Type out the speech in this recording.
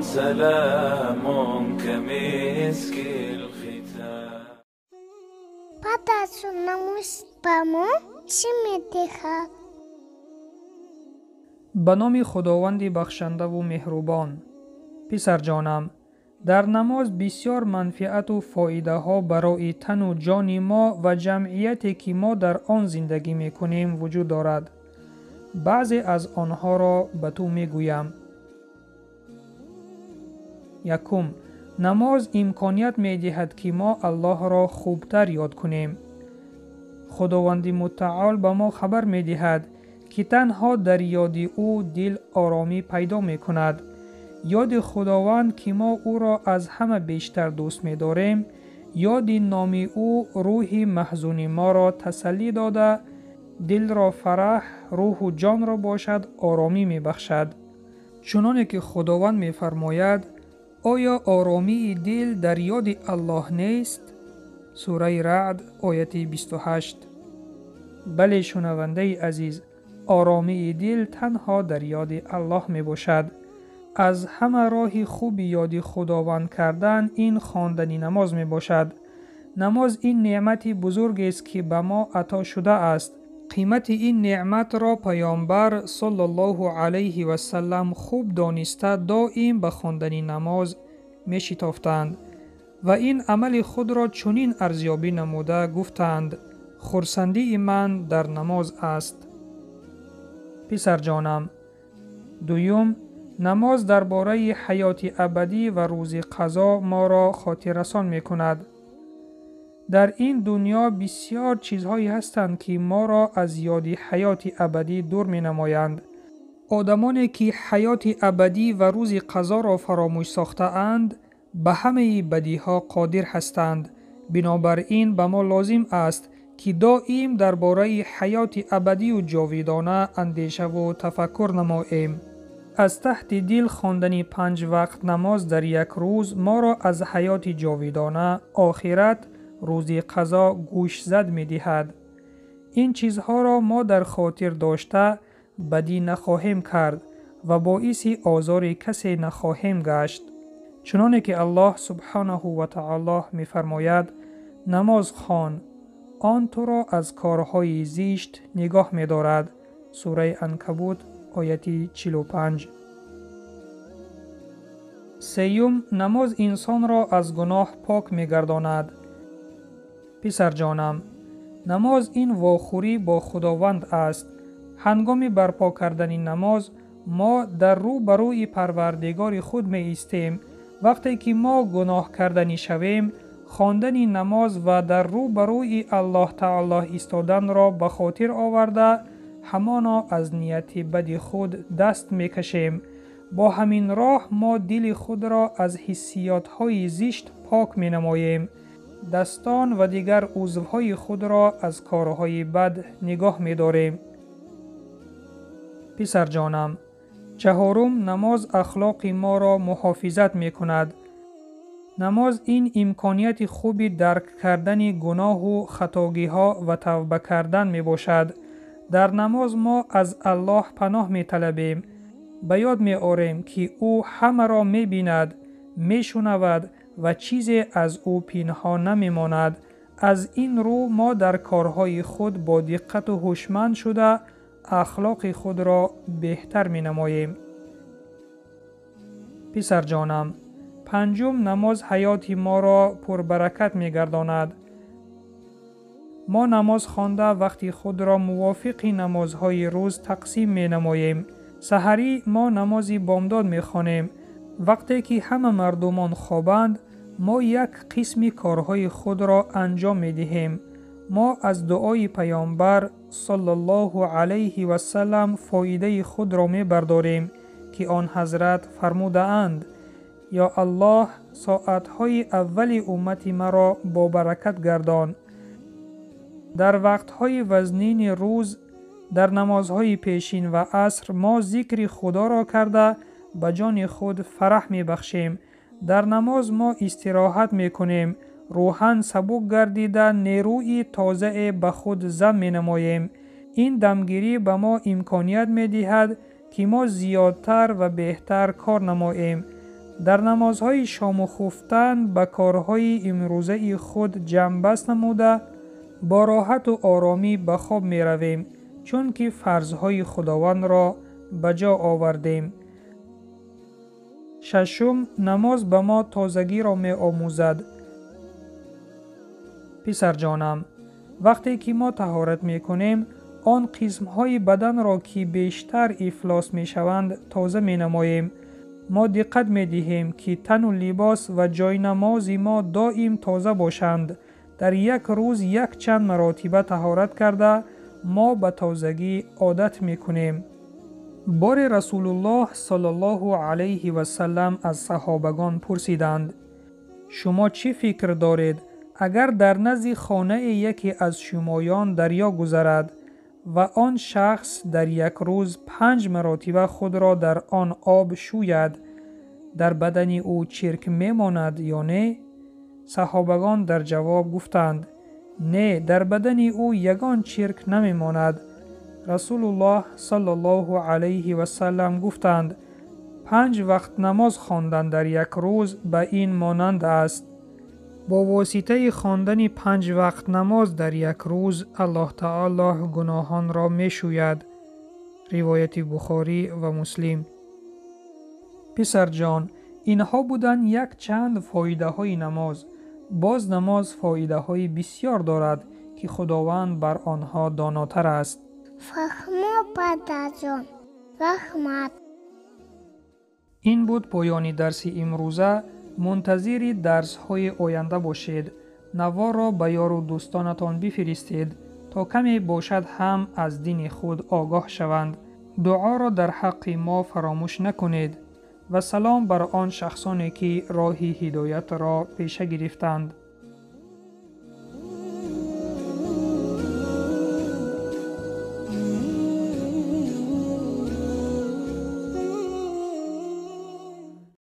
سلام كمسك الختام. Падару намоз ба мо чӣ медиҳад? Ба номи Худованди бахшандаву меҳрубон. Писарҷонам, дар намоз бисёр манфиату фоидаҳо барои тану ҷони мо ва ҷамъияте, ки мо дар он зиндагӣ мекунем, вуҷуд дорад. Баъзе аз онҳоро ба ту мегӯям. Якум, намоз имконият медиҳад, ки мо Аллоҳро хубтар ёд кунем. Худованди мутаол ба мо хабар медиҳад, ки танҳо дар ёди ӯ дил оромӣ пайдо мекунад. Ёди Худованд, ки мо ӯро аз ҳама бештар дӯст медорем, ёди номи ӯ рӯҳи маҳзуни моро тасаллӣ дода, дилро фараҳ, рӯҳу ҷонро бошад оромӣ мебахшад. Чуноне ки Худованд мефармояд: оё оромии дил дар ёди Аллоҳ нест? Сураи Раъд, ояти 28. Бале, шунавандаи азиз, оромии дил танҳо дар ёди Аллоҳ мебошад. Аз ҳама роҳи хуби ёди Худованд кардан ин хондани намоз мебошад. Намоз ин неъмати бузургест, ки ба мо ато шудааст. Қимати ин неъматро Паёмбар саллаллоҳу алайҳи васаллам хуб дониста, доим ба хондани намоз мешитофтанд ва ин амали худро чунин арзёбӣ намуда гуфтанд: хурсандии ман дар намоз аст. Писарҷонам, дуюм, намоз дар бораи ҳаёти абадӣ ва рӯзи қазо моро хотиррасон мекунад. Дар ин дунё бисёр чизҳое ҳастанд, ки моро аз ёди ҳаёти абадӣ дур менамоянд. Одамоне, ки ҳаёти абадӣ ва рӯзи қазоро фаромӯш сохтаанд, ба ҳамаи бадиҳо қодир ҳастанд. Бинобар ин ба мо лозим аст, ки доим дар бораи ҳаёти абадию ҷовидона андешаву тафаккур намоем. Аз таҳти дил хондани 5 вақт намоз дар як рӯз моро аз ҳаёти ҷовидона, охират, рӯзи қазо гӯшзад медиҳад. Ин чизҳоро мо дар хотир дошта бадӣ нахоҳем кард ва боиси озори касе нахоҳем гашт. Чуноне ки Аллоҳ субҳанаҳу ва таоло мефармояд: намоз хон, он туро аз корҳои зишт нигоҳ медорад. Сураи Анкабут, ояти 45. Сеюм, намоз инсонро аз гуноҳ пок мегардонад. Писарҷонам, намоз ин вохӯрӣ бо Худованд аст. Ҳангоми барпо кардани намоз мо дар рӯ ба рӯи Парвардигори худ меистем. Вақте ки мо гуноҳ карданӣ шавем, хондани намоз ва дар рӯ ба рӯи Аллоҳ таоло истоданро ба хотир оварда, ҳамоно аз нияти бади худ даст мекашем. Бо ҳамин роҳ мо дили худро аз ҳиссиётҳои зишт пок менамоем. Дастон ва дигар узвҳои худро аз корҳои бад нигоҳ медорем. Писарҷонам, чаҳорум, намоз ахлоқи моро муҳофизат мекунад. Намоз ин имконияти хуби дарк кардани гуноҳу хатогиҳо ва тавба кардан мебошад. Дар намоз мо аз Аллоҳ паноҳ металабем. Ба ёд меорем, ки ӯ ҳамаро мебинад, мешунавад ва чизе аз ӯ пинҳон намемонад. Аз ин рӯ мо дар корҳои худ бо диққату ҳушманд шуда, ахлоқи худро беҳтар менамоем. Писарҷонам, панҷум, намоз ҳаёти моро пурбаракат мегардонад. Мо намоз хонда вақти худро мувофиқи намозҳои рӯз тақсим менамоем. Саҳарӣ мо намози бомдод мехонем. Вақте ки ҳама мардумон хобанд, мо як қисми корҳои худро анҷом медиҳем. Мо аз дуои Паёмбар саллаллоҳу алайҳи васаллам фоидаи худро мебардорем, ки он ҳазрат фармудаанд: ё Аллоҳ, соатҳои аввали уммати маро бобаракат гардон. Дар вақтҳои вазнини рӯз, дар намозҳои пешин ва аср мо зикри Худоро карда ба ҷони худ фараҳ мебахшем. Дар намоз мо истироҳат мекунем, рӯҳан сабук гардида нерӯи тозае ба худ зам менамоем. Ин дамгирӣ ба мо имконият медиҳад, ки мо зиёдтар ва беҳтар кор намоем. Дар намозҳои шому хуфтан ба корҳои имрӯзаи худ ҷамъбаст намуда, бо роҳату оромӣ ба хоб меравем, чунки фарзҳои Худовандро ба ҷо овардем. Шашум, намоз ба мо тозагиро меомӯзад. Писарҷонам, вақте ки мо таҳорат мекунем, он қисмҳои баданро, ки бештар ифлос мешаванд, тоза менамоем. Мо диққат медиҳем, ки тану либос ва ҷойнамози мо доим тоза бошанд. Дар як рӯз якчанд маротиба таҳорат карда, мо ба тозагӣ одат мекунем. Боре Расулуллоҳ саллаллоҳу алайҳи васаллам аз саҳобагон пурсиданд: шумо чӣ фикр доред, агар дар назди хонаи яке аз шумоён дарё гузарад ва он шахс дар як рӯз 5 маротиба худро дар он об шӯяд, дар бадани ӯ чирк мемонад ё не? Саҳобагон дар ҷавоб гуфтанд: не, дар бадани ӯ ягон чирк намемонад. Расулуллоҳ саллаллоҳу алайҳи васаллам гуфтанд: 5 вақт намоз хондан дар як рӯз ба ин монанд аст. Бо воситаи хондани 5 вақт намоз дар як рӯз Аллоҳ таоло гуноҳонро мешӯяд. Ривояти Бухорӣ ва Муслим. Писарҷон, инҳо буданд якчанд фоидаҳои намоз. Боз намоз фоидаҳои бисёр дорад, ки Худованд бар онҳо донотар аст. Фаҳмо, падарҷон, раҳмат. Ин буд поёни дарси имрӯза. Мунтазири дарсҳои оянда бошед. Наворро ба ёру дӯстонатон бифиристед, то каме бошад ҳам аз дини худ огоҳ шаванд. Дуоро дар ҳаққи мо фаромӯш накунед ва салом бар он шахсоне, ки роҳи ҳидоятро пеша гирифтанд.